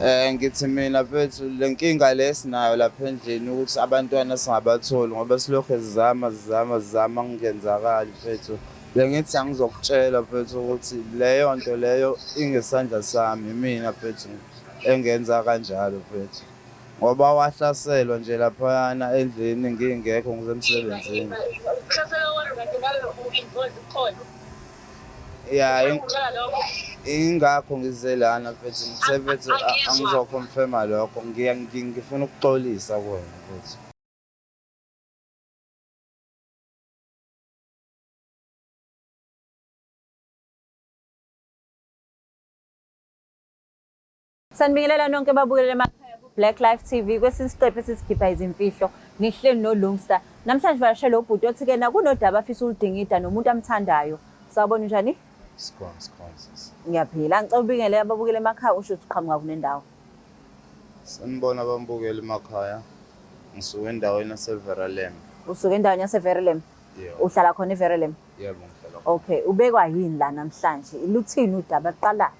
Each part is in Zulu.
Ngithi mina mfethu le nkinga le esinayo lapha endlini ukuthi abantwana singabatholi ngoba silokhu sizama sizama sizama kungenzakali mfethu. Bengithi angizokutshela mfethu ukuthi leyo nto leyo ingesandla sami imina mfethu engenza kanjalo mfethu. Ngoba wahlaselwa nje laphayana endlini ngingekho ngisemsebenzini. Ya, ingakho ngize lana mfethu ngithe mfethu angizoconfirma lokho ngifuna ukuxolisa kuwena mfethu. Sanibingelela nonke babukeli emakhaya ku-Black Life TV kwesinye isiqephu esisikhipha izimfihlo ngihleli noLungster. Namhlanje vakashele ubhuti othi kena kunodaba afisa uludingida nomuntu amthandayo. Sawubona unjani? Sikhona sikhona sisi. Ngiyaphila. Ngicela ubingelele ababukeli emakhaya usho ukuthi uqhamuka kunendawo. Sanibona abambukeli emakhaya. Ngisuka endaweni yaseVeralem. Usuka endaweni yaseVeralem? Yebo. Uhlala khona eVeralem? Yebo ngihlala khona. Okay, ubekwa yini la namhlanje? Luthini udaba luqala?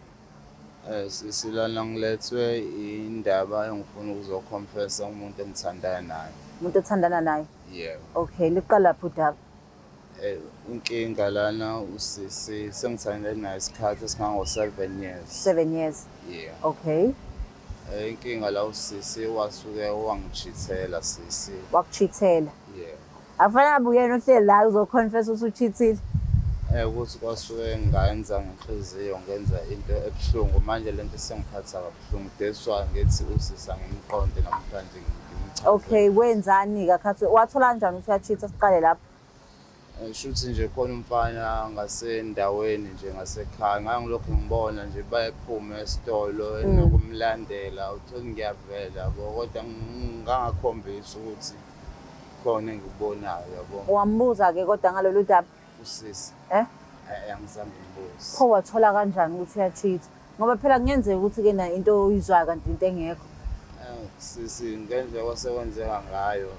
Sisi lana ngilethwe indaba engifuna ukuzoconfessa umuntu engithandana naye. Umuntu othandana naye? Yebo. Okay, luqala phi udaba? Inkinga lana usisi sengithandane naye isikhathi esingango-7 years. 7 years. Yeah. Okay. Inkinga la usisi wasuke wangichithela sisi. Wakuchithela. Yeah. Akufanele ngabe uyena ohleli la uzoconfess ukuthi uchithile. Ukuthi kwasuke ngayenza ngenhliziyo ngenza into ebuhlungu manje lento isengiphatha kabuhlungu that's why ngithi usisi angimqonde namhlanje ngimchaze. Okay, wenzani kakhathi wathola kanjani ukuthi uyachitha siqale lapho? Shuthi nje khona umfana ngasendaweni nje ngasekhaya ngangilokhu ngibona nje bayephuma esitolo nokumlandela uthole ngiyavela yabo kodwa ngangakhombisi ukuthi khona engikubonayo yabo. Wambuza-ke kodwa ngalolu daba? Usisi. Eh? Angizange ngimbuze. Pho wathola kanjani ukuthi uyachitha? Ngoba phela kungenzeka ukuthi-ke na into oyizwayo kanti into engekho. Sisi ngendlela kwasekwenzeka ngayo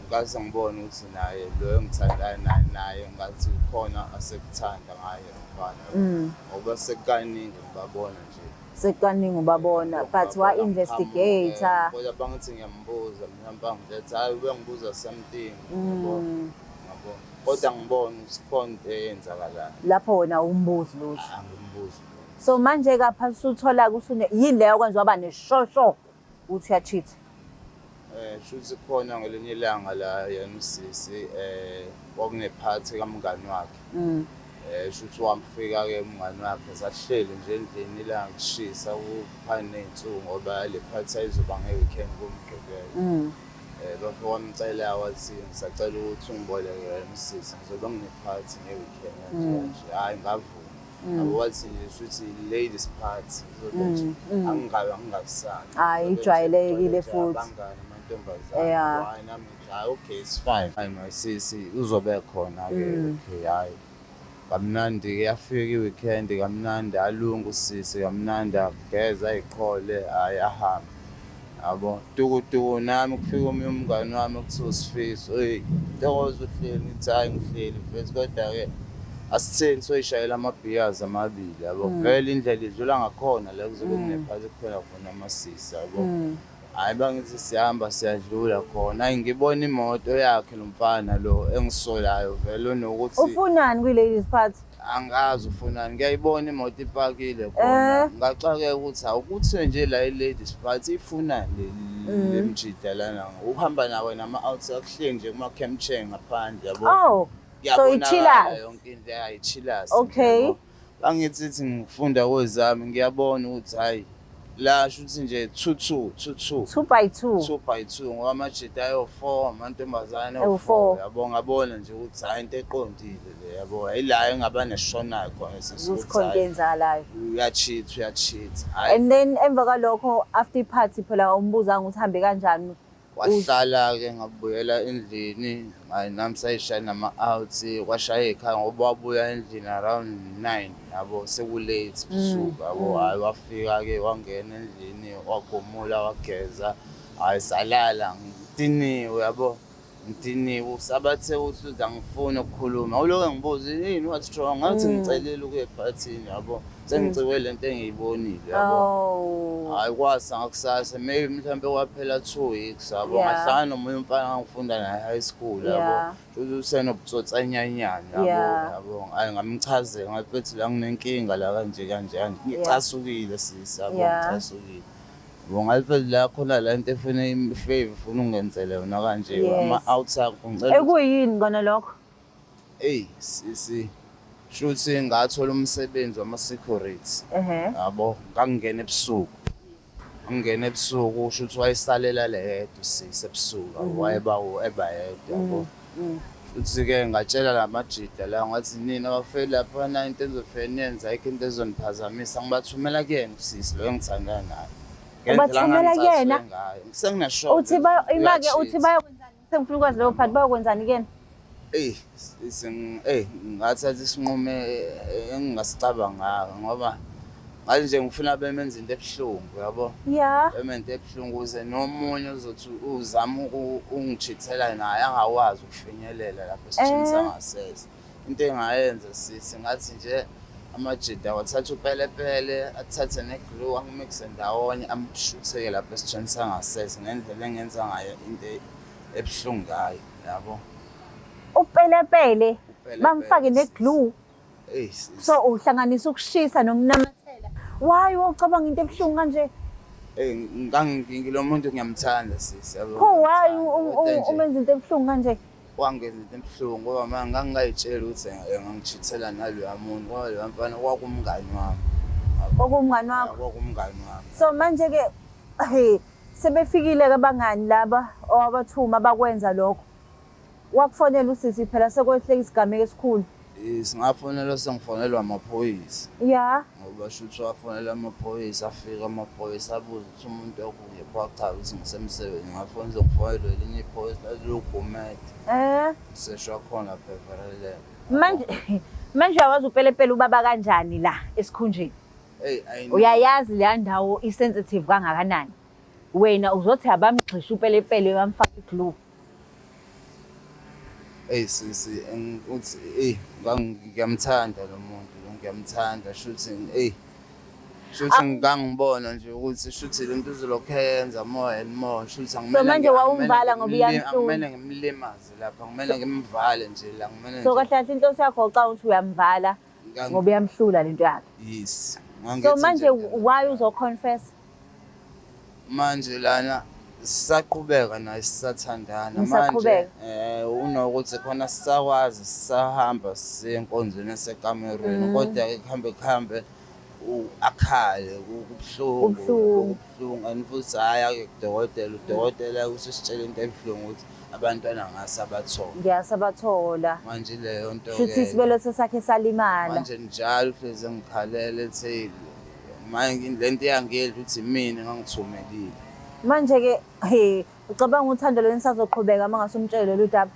ngase ngibone ukuthi naye lo engithandayo naye naye ngathi khona asekuthanda ngaye mfana ngoba sekukaningi ngibabona nje. Sekukaningi ubabona but wa-investigate. Kodwa bangithi ngiyambuza mhlawumbe angithi hayi ubengibuza something yabo. Yabo. Kodwa ngibona ukuthi khona into eyenzakalayo. Lapho wena awumbuzi lutho. Angimbuzi. So manje kapha usuthola ukuthi yini leyo kwenza waba neshosho ukuthi uyachitha? Shuthi khona ngelinye ilanga la yena usisi kwakunephathi kamngani wakhe. Shuthi wamfika ke umngani wakhe sahleli nje endlini ilanga kushisa kuphana ney'nsuku ngoba le phathi ayizoba nge-weekend kuMgqibelo. Bafika wamcela wathi ngisacela ukuthi ungiboleke wena usisi ngizobe nginephathi nge-weekend kanje kanje. Hhayi ngavuma. Yabo wathi nje shuthi ladies party ngizobe nje angingabe angingakusali. Hhayi ijwayelekile futhi. Abangani amantombazane. Hhayi nami ngithi hhayi okay it's fine. Hhayi my sisi uzobe khona-ke okay hhayi. Kamnandi-ke yafika i-weekend kamnandi alunga usisi kamnandi ageze ayiqhole hhayi ahambe. Yabo tukutuku nami kufika omunye umngani wami okuthiwa uSifiso eyi Ntokozo uhleli ngithi hhayi ngihleli mfethu kodwa-ke asitheni soyishayela amabhiyazi amabili yabo vele indlela idlula ngakhona la kuzobe kunephathi kukhona khona amasisi yabo. Hhayi bangithi siyahamba siyadlula khona hhayi ngibona imoto yakhe lo mfana lo engisolayo vele unokuthi Ufunani kwi-ladies party? Angazi ufunani ngiyayibona imoto ipakile khona ngaxakeka ukuthi awukuthiwe nje la i-ladies party ifunani le mjida lana uhamba nawe nama-out akuhleli nje kuma-camp chair ngaphandle yabo. Oh, so i-chillers. Yonke into ya i-chillers. Okay. Angithi ithi ngifunda kwezami ngiyabona ukuthi hayi la shuthi nje 2 2 2 2 2 by 2 2 by 2 ngoba amajita ayo 4 amantombazane ayo 4 yabo ngabona nje ukuthi hayi into eqondile le yabo ayila engaba neshonayo khona sesikuthi khona into eyenzakalayo uyacheat uyacheat and then emva kwalokho after i-party phela umbuza ukuthi hambe kanjani Wahlala-ke ngabuyela endlini hayi nami sayishaya nama-out kwashaya ekhaya ngoba wabuya endlini around 9 yabo sekulate busuku yabo hhayi wafika-ke wangena endlini wagomula wageza hhayi salala ngidiniwe yabo. Ngidiniwe usabathe ukuthi uthi angifuni ukukhuluma. Uloke ngibuza yini, what's wrong? Ngathi ngicelile ukuya ephathini, yabo. Sengicikwe lento engiyibonile, yabo. Oh. Hayi, kwasa ngakusasa, maybe mhlawumbe kwaphela 2 weeks, yabo. Ngahlangana nomunye umfana ngangifunda naye high school, yabo. Futhi usenobutsotsanyanyana, yabo. Yabo, hayi, ngamchazela ngathi la nginenkinga la kanje kanje kanje. Ngicasukile sisi, yabo, ngicasukile. Yabo, ngathi la khona la into efuna i-favor, ufuna ungenzele yona kanje ama-out akho, ngicela Ekuyini kona lokho? Eyi sisi, shuthi ngathola umsebenzi wama-security. Yabo, ngangingena ebusuku. Ngingena ebusuku, shuthi wayesalela le yedwa usisi ebusuku, yabo, wayeba eba yedwa, yabo. Futhi-ke ngatshela la majida la, ngathi nina bafethu laphana into enizofike niyenze ayikho into ezoniphazamisa, ngibathumela kuyena usisi lo engithandana naye. Ngendlela Ubathumela angangicasule kuyena? ngayo. Sengineshock. Uthi ba imake uthi Uya-cheat. bayokwenzani? Sengifuna ukwazi leyo part, bayokwenzani kuyena? Eyi sisi, eyi ngathatha isinqumo engingasicabanganga ngoba ngathi nje ngifuna bemenza into ebuhlungu, yabo. Bemenza into ebuhlungu ukuze nomunye uzothi uzama ungichithela naye angakwazi ukufinyelela lapho esithweni sangasese. Into engayenza sisi, ngathi nje amajida awathathe upelepele, athathe ne-glue, akumixe ndawonye, amshutheke lapho esithweni sangasese ngendlela engenza ngayo into ebuhlungu ngayo, yabo. Upelepele Upelepele, bamfake sisi. Ne-glue. Eyi sisi. So uhlanganisa ukushisa nokunamathela. Why wawucabanga into ebuhlungu kanje? Eyi ngilo muntu ngiyamthanda sisi, yabo. Pho why Ngiyamthanda. Kodwa nje umenza into ebuhlungu kanje? Wangenza into ebuhlungu ngoba manje ngangingayitsheli ukuthi engangichithela naloya muntu, ngoba loya mfana kwakumngani wami. Kwakuwumngani wakho? Kwakumngani wami. So manje-ke he sebefikile-ke abangani laba owabathuma bakwenza lokho. Wakufonela usisi phela sekwehleka isigameko esikhulu. Singafonelwa, sengifonelwa amaphoyisa. Ngoba shuthi wafonela amaphoyisa, afika amaphoyisa abuza ukuthi umuntu wakho ukephi, wachaza ukuthi ngisemsebenzini. Ngafona sengifonelwa elinye iphoyisa lathi lugumede. Umseshi wakhona lapha eVerelele. Manje uyawazi upelepele ubaba kanjani la esikhunjeni? Eyi I know. Uyayazi leya ndawo i-sensitive kangakanani? Wena uzothi abamgxishe upelepele bamfake i-glue. Eyi sisi, uthi eyi ngiyamthanda lo muntu lo, ngiyamthanda, shuthi eyi shuthi ngangibona nje ukuthi shuthi le nto uzolokhu eyenza more and more, shuthi angimele Manje wawumvala ngoba iyamhlula. Angimele ngimlimaze lapha, ngimele ngimvale nje la, ngimele So nje kahle kahle inhloso yakho ucabanga ukuthi uyamvala ngoba iyamhlula lento yakhe. Yes. So Ngangithi manje nje why uzo-confess? Manje lana sisaqhubeka naye, sisathandana manje. Nisaqhubeka? Unokuthi khona sisakwazi, sisahamba siye enkonzweni esekamerweni, kodwa-ke kuhambe kuhambe akhale, kubuhlungu. Kubuhlungu. Kubuhlungu and futhi hhayi ake kudokotela, udokotela usesitshela into ebuhlungu ukuthi abantwana ngase abathole. Ngiyasabathola. Manje leyo nto Shuthi isibeletho sakhe salimala. Manje njalo uhlezi engikhalela ethi manje le nto iyangidla, ukuthi imina engangithumelile. Manje-ke he ucabanga uthando lweni sazoqhubeka uma ngase umtshele lolu daba?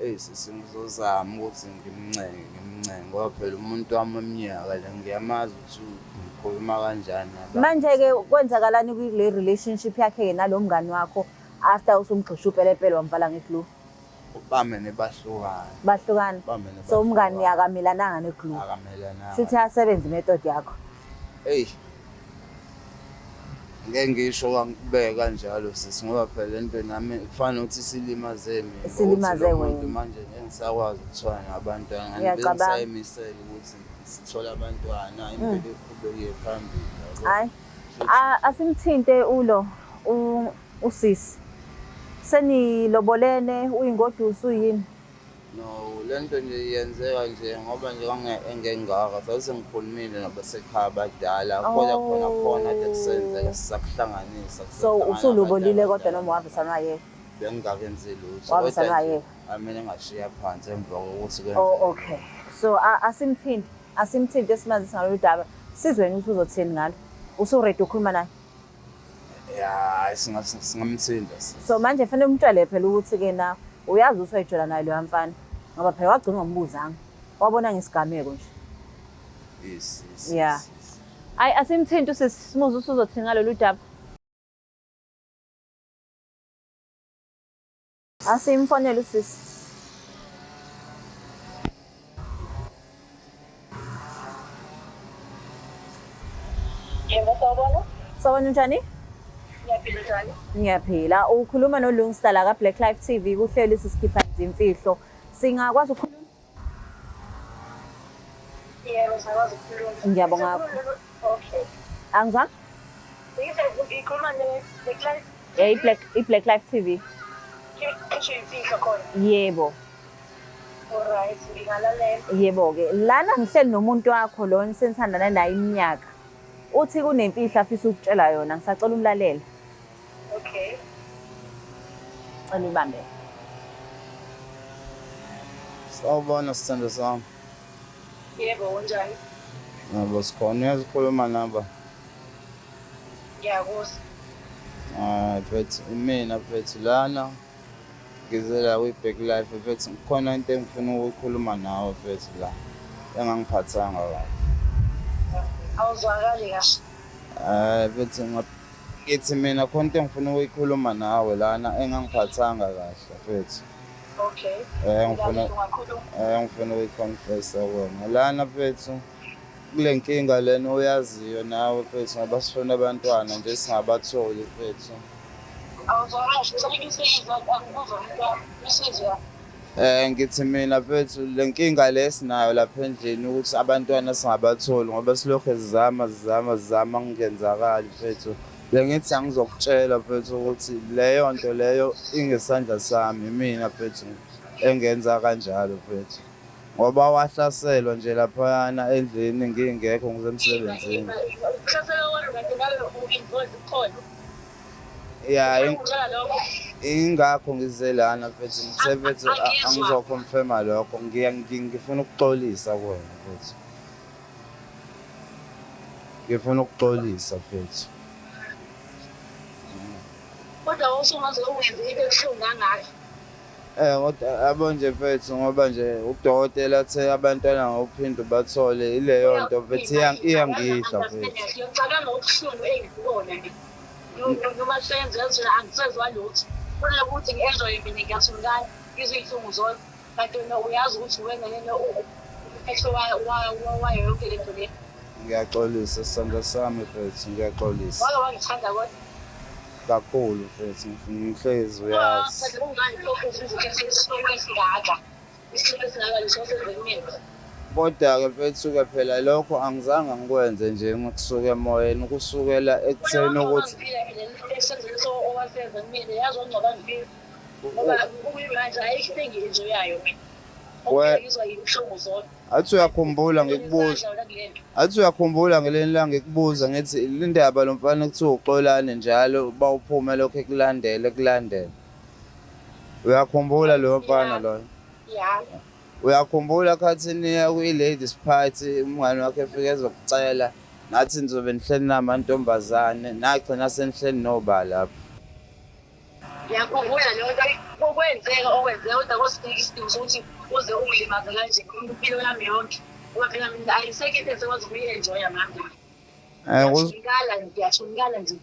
Eyi sisi, ngizozama ukuthi ngimncenge, ngimncenge ngoba phela umuntu wami weminyaka le, ngiyamazi ukuthi ngikhuluma kanjani nabantu. Manje-ke kwenzakalani kule relationship yakhe-ke nalo mngani wakho after usumgxisha upelepele wamvala nge-glue? Bamene bahlukana. Bahlukana. Bamene So umngani bahlukana. akamelananga ne-glue. Akamelananga. Shuthi yasebenza i-method yakho. Eyi ngeke ngisho kangikubeke kanjalo sisi, ngoba phela lento nami kufana nokuthi isilimaze mina. Isilimaze Ukuthi lo muntu wena. manje ngeke ngisakwazi ukuthola nabantwana. Ngiyacabanga. Bengisayimisele ukuthi sithole abantwana, impilo iqhubeke phambili, yabo. Hayi. Asimthinte ulo usisi. Senilobolene, uyingoduso, uyini? No, lento nje iyenzeka nje ngoba nje engengaka sase ngikhulumile nabasekhaya abadala, kodwa khona khona kade kusenzeka sisakuhlanganisa. So usulobolile kodwa noma wavesana wayeka? Bengingakenzi lutho. Wavesana Kodwa nje wayeka. amele ngashiya phansi emva kokuthi kwenzeke. Oh okay. So asimthinte, asimthinte simazise ngalolu daba. Sizweni ukuthi uzothini ngalo. Usu-ready ukukhuluma naye? Ya, hayi, singamthinta sisi. So manje fanele umtshele phela ukuthi ke na uyazi ukuthi wayijola naye loya mfana. Ngoba phela wagcina ungamubuzanga. Wabona ngesigameko nje. Yes. Yes. Ayi asimthinte usisi, simuzwe ukuthi uzothini ngalolu daba. Asimfonele usisi. Yebo, sawubona. Sawubona, unjani? Ngiyaphila, njani? Ngiyaphila. Ukhuluma noLungsta la ka Black Life TV kuhleli sisikhipha izimfihlo. Singakwazi ukukhuluma? Yebo, singakwazi ukukhuluma. Ngiyabonga. Okay. Angizwanga? Ngikhuluma ne-Black Life. Yeah, i-Black Life TV. Cishe imfihlo khona. Yebo. Alright, ngingalalela. Yebo-ke. Lana ngihleli nomuntu wakho lo esenithandana naye iminyaka. Uthi kunemfihlo afisa ukutshela yona. Ngisacela umlalele. Okay. Cela ubambe. Sawubona, sithando sami. Yebo, unjani? Yebo, sikhona. Uyazikhuluma naba? Ngiyakuzwa. Hayi mfethu, imina mfethu lana ngize la kwi-Black Life mfethu, kukhona into engifuna ukuyikhuluma nawe mfethu la engangiphathanga kahle. Awuzwakali kahle. Hayi mfethu, ngithi mina khona into engifuna ukuyikhuluma nawe lana engangiphathanga kahle mfethu. Okay. Ngifuna Ungakhuluma. Ngifuna ukuyi-confessa kuwena lana mfethu, kule nkinga lena oyaziyo nawe mfethu, ngoba sifuna abantwana nje singabatholi mfethu. Awuzwakali. Ngicela isizwa, angikuzwa mntwana. Isizwa. Ngithi mina mfethu, le nkinga le esinayo lapha endlini ukuthi abantwana singabatholi ngoba silokhu sizama sizama sizama kungenzakali mfethu. Bengithi angizokutshela mfethu ukuthi leyo nto leyo ingesandla sami, imina mfethu engenza kanjalo mfethu. Ngoba wahlaselwa nje laphayana endlini ngingekho ngisemsebenzini. Ukuhlasela kwami kanti ngabe u-involved kukhona. Ya, Ngicela lokho. Ingakho ngize lana mfethu, ngithe mfethu Angizwa. angizo-confirma lokho. Ngifuna ukuxolisa kuwena mfethu. Ngifuna ukuxolisa mfethu. Kodwa usungaze ungenze into ebuhlungu kangaka. Kodwa yabo nje mfethu, ngoba nje udokotela athe abantwana ngokuphinde ubathole, ileyo nto mfethu iyangidla mfethu. Ngicabanga ubuhlungu engikubona mina. Noma senze yazi angisezwa lutho. Kunokuthi ngi-enjoye mina ngiyathungana ngizwe iy'nhlungu zonke. Kanti wena uyazi ukuthi wena yena uphethe wayo yonke le nto le. Ngiyaxolisa sithando sami mfethu, ngiyaxolisa. Wake wangithanda kodwa. Kakhulu mfethu, ngihlezi uyazi. Kungani lokhu uzukhethe isihloko esingaka? Isihloko esingaka leso senze kumina. Kodwa-ke mfethu-ke phela lokho angizange ngikwenze nje ngikusuka emoyeni, kusukela ekutheni ukuthi Esenzo owasenza kumina yazi wangcoba ngiphila. Ngoba kuyimanje ayikho into engiyi-enjoyayo mina. Ngizwa ibuhlungu zonke. Athi uyakhumbula ngikubuza, athi uyakhumbula ngelinye ilanga ngikubuza ngithi indaba lo mfana kuthiwa uXolane njalo bawuphume lokho ekulandela ekulandela. Uyakhumbula loyo mfana loyo? Ya. Uyakhumbula khathi niya kwi-ladies party, umngane wakhe efike ezokucela, nathi nizobe nihleli namantombazane, nagcina senihleli noba lapho. Ngiyakhumbula leyo nto okwenzeka okwenzeka, kodwa kosifika isidingo sokuthi uze ungilimaze kanje impilo yami yonke. Ngoba phela mina ayisekho into engisakwazi ukuyi-enjoya manje. Ngiyathungala, ngiyathungala nje.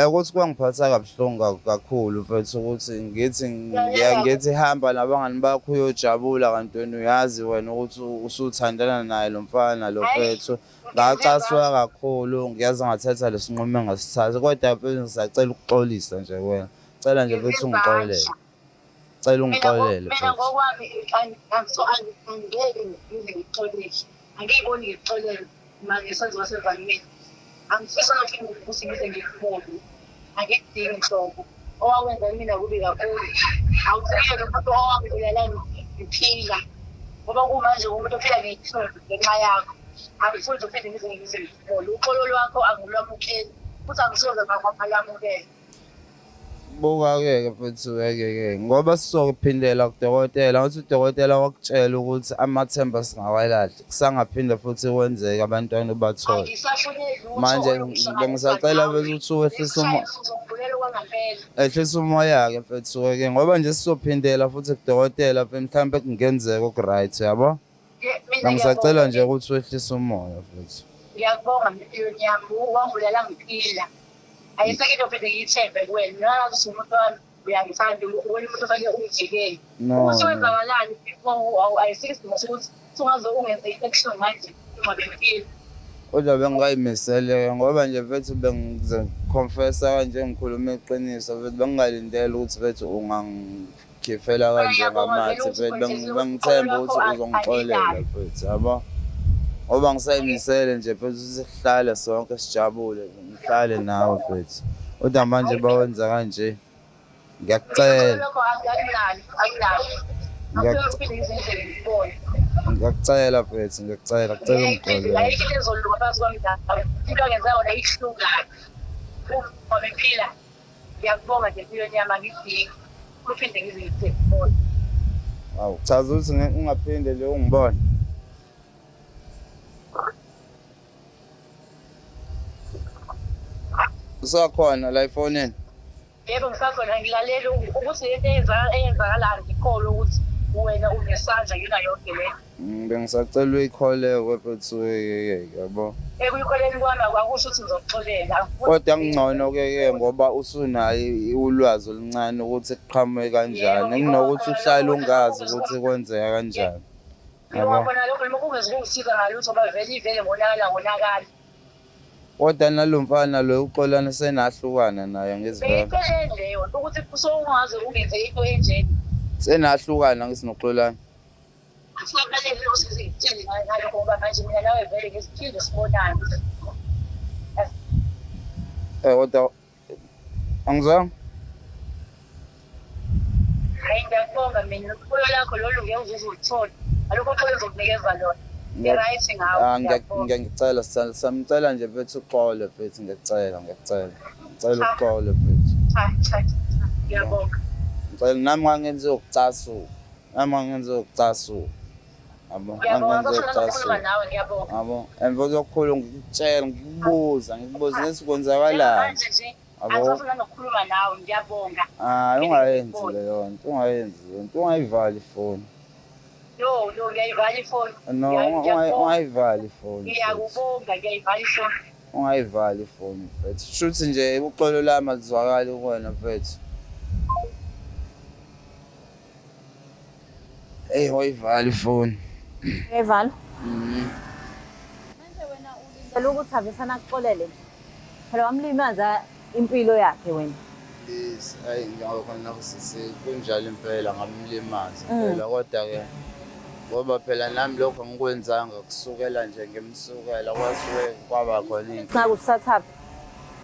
Ukuthi kwangiphatha kabuhlungu kakhulu mfethu ukuthi ngithi ngithi hamba nabangani bakho uyojabula, kanti wena uyazi wena ukuthi usuthandana naye lo mfana lo mfethu. Ngacasuka kakhulu, ngiyazi ngathatha lesinqumo engasithatha, kodwa mfethu ngisacela ukuxolisa nje kuwena. Cela nje mfethu ungixolele. Cela ungixolele Mina mfethu. ngokwami angeke ngize ngixolele. Angiyiboni ngixolele uma ngisenza wasenza kumina. Angifisa nokuphinde ukuthi ngize ngikubone. Angikudingi nhlobo. Owakwenza kumina kubi kakhulu. Awuthekele umuntu owangibulala ngiphila. Ngoba kumanje umuntu ophila ngezinhlungu ngenxa yakho. Angifuni nje uphinde ngize ngize ngikubone. Uxolo lwakho angilwamukeli. Futhi angisoze ngakwamukela. Buka-ke mfethu-ke ngoba sizophindela kudokotela, ngathi udokotela wakutshela ukuthi amathemba singawalahli, kusangaphinde futhi kwenzeke abantwana ubathole. Angisafune lutho Manje olukuhlanganisa bengisacela nawe. bese ukuthi wehlise umoya. Uzongibulela okwangempela. Ehlisa umoya-ke mfethu-ke ngoba nje sizophindela futhi kudokotela mhlawumbe kungenzeka oku-right, yabo? Mina Bengisacela ngiyabonga. nje ukuthi wehlise umoya mfethu. Ngiyakubonga empilweni yami, wangibulala ngiphila. Ayisekho into phinde ngiyithembe kuwena. Mina ngazi ukuthi umuntu wami Uyangithanda, wena umuntu ofanele ungivikele. No, Ukuthi no. kwenzakalani before, ayisikho isidingo sokuthi sungaze ungenze i-action manje uma bengifile. Kodwa bengingayimisele ngoba nje mfethu bengize-confessa kanje, ngikhuluma iqiniso mfethu, bengingalindele ukuthi mfethu ungangikhiphela kanje Ngiyabonga vele ngamathi ukuthi mfethu, ukhonjiswe bengithemba uxolo ukuthi lwakho uzongixolela anginalo. mfethu, yabo. Ngoba ngisayimisele nje mfethu ukuthi sihlale sonke sijabule, ngihlale nawe mfethu. Kodwa manje bawenza kanje, Uxolo ngiyakucela, lwakho akunalo, akunalo. Angifuni ukuphinde ngize ngikubone. Ngiyakucela mfethu, ngiyakucela, ngicela ungixolele. Ayikho into ezolunga phakathi kwami nawe. Into angenza yona ibuhlungu kabi. Uma bephila, ngiyakubonga nje empilweni yami, angikudingi. Uphinde ngize ngikubone. Awu, chaza ukuthi ngeke ungaphinde nje ungibone. Usakhona la efonini? Yebo, ngisakhona, ngilalela ukuthi lento eyenzakalayo, ngikholwe ukuthi wena unesandla kuyona yonke le. Bengisacela uyikholeke mfethu, yabo. Ekuyikholeni kwami akusho ukuthi ngizokuxolela. Kodwa kungcono-ke ke ngoba usunayo ulwazi oluncane ukuthi kuqhamuke kanjani, kunokuthi uhlale ungazi ukuthi kwenzeka kanjani. Yabo. Ngiyabona lokho noma kungezukungisiza ngalutho ngoba vele ivele ngonakala ngonakala. Kodwa nalo mfana lo uXolani senahlukana naye ngizivele. Beyiceleni leyo nto ukuthi sowungaze ungenze into enjena. Senahlukana ngithi noXolani. Akufanele ukuthi ngitshele ngalokho ngoba manje mina nawe vele ngesiphinde sibonane. Kodwa angizwanga. Hayi, ngiyakubonga mina, uxolo lakho lolu ngeke uze uzulithole. Alukho uxolo engizokunikeza lona. Ngi-right ngawe. Ah, Ngiyakubonga. ngiyacela, samcela nje mfethu uxolo mfethu, ngiyacela, ngiyacela. Ngicela uxolo mfethu. Cha, cha, cha. Ngiyabonga. Ngicela, nami ngangenze ukucasuka. Nami ngangenze ukucasuka. Yabo, Ngiyabonga, ngangenze ngifuna nokukhuluma ukucasuka. nawe, ngiyabonga. Yabo, emva kokukhuluma ngikutshela, ngikubuza, ngikubuza ngithi kwenzakalani. Manje nje Yabo. angisafuna nokukhuluma nawe, ngiyabonga. Hayi, ungayenzi leyo nto, ungayenzi leyo nto, ungayivali ifoni. No, no, ngiyayivala ifoni. No, Ngiyakubonga. ungayivali ifoni mfethu. Ngiyakubonga, ngiyayivala ifoni. Ungayivali ifoni mfethu. Shuthi nje uxolo lami alizwakali kuwena mfethu. Eyi, wayivala ifoni. Uyayivala? Manje wena ulindele ukuthi avesana akuxolele nje. Phela wamlimaza impilo yakhe wena. Yes, ayi ngiyabona sisi, kunjalo impela, ngamlimaza impela, kodwa-ke ngoba phela nami lokho angikwenzanga kusukela nje ngimsukela, kwasuke kwaba khona inkinga. Ngaku usathathaphi?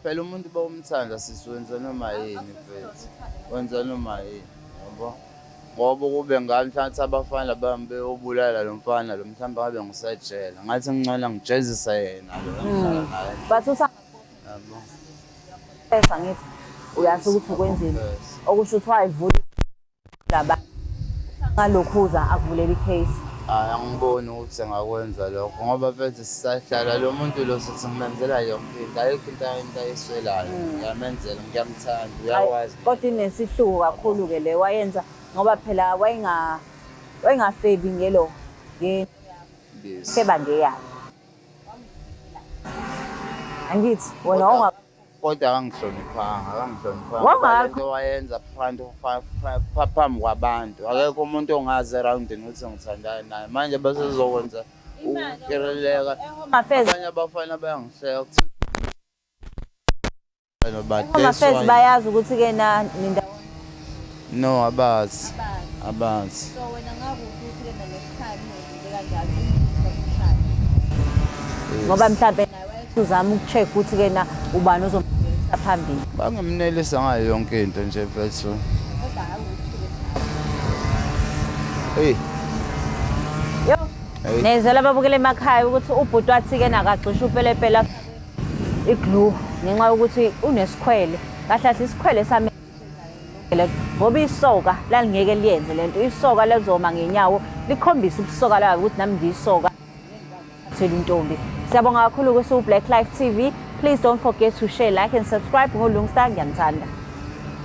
Phela umuntu bawumthanda sisi, wenza noma yini mfethu, wenza noma yini, yabo. Ngoba ukube ngami mhlawumbe abafana bami beyobulala lo mfana lo, mhlawumbe ngabe ngisejele. Ngathi ngcono ngijezise yena lo engihlala naye. But Yabo. usangapesa ngithi uyasho ukuthi ukwenzeni. Yes. Okusho ukuthi wayivula laba ngalokhuza akuvulela i-case. Hayi, angiboni ukuthi engakwenza lokho ngoba mfethu sisahlala lo muntu lo, sithi ngimenzela yonke into, ayikho into ayiswelayo, ngiyamenzela, ngiyamthanda, uyakwazi. Kodwa inesihluku kakhulu-ke le wayenza ngoba phela wayengafebi ngelo Yes. feba ngeyakhe. Angithi wena wawunga Kodwa akangihloniphanga, akangihloniphanga. Wangakho. Ngoba lento wayenza phambi kwabantu, akekho umuntu ongazi erawundini ukuthi ngithandana naye. Manje basezokwenza ukukereleka. Home Affairs Abanye abafana bayangihleka kuthiwa but Home that's Affairs why- bayazi ukuthi-ke na nindawonye. No, abazi, abazi. So wena ngakuthi ukuthi-ke na next time ungenzi kanjalo. Ngoba mhlampe naye wayethi uzama uku-check ukuthi-ke na ubani ozomdlulisa phambili. Bangamnelisa ngayo yonke into nje mfethu. Kodwa hhayi ukuthi-ke Hey, Yo. Hey. Nezela ababukela emakhaya ukuthi ubhuti wathi-ke nakagxisha upelepele afake i-glue ngenxa yokuthi unesikhwele. Kahle kahle isikhwele sami ngoba isoka lalingeke liyenze lento. Isoka lezoma ngenyawo likhombise ubusoka layo ukuthi nami ngiyisoka. Thathela intombi. Siyabonga kakhulu ku Black Life TV. Please don't forget to share, like and subscribe. NguLungsta, ngiyanithanda.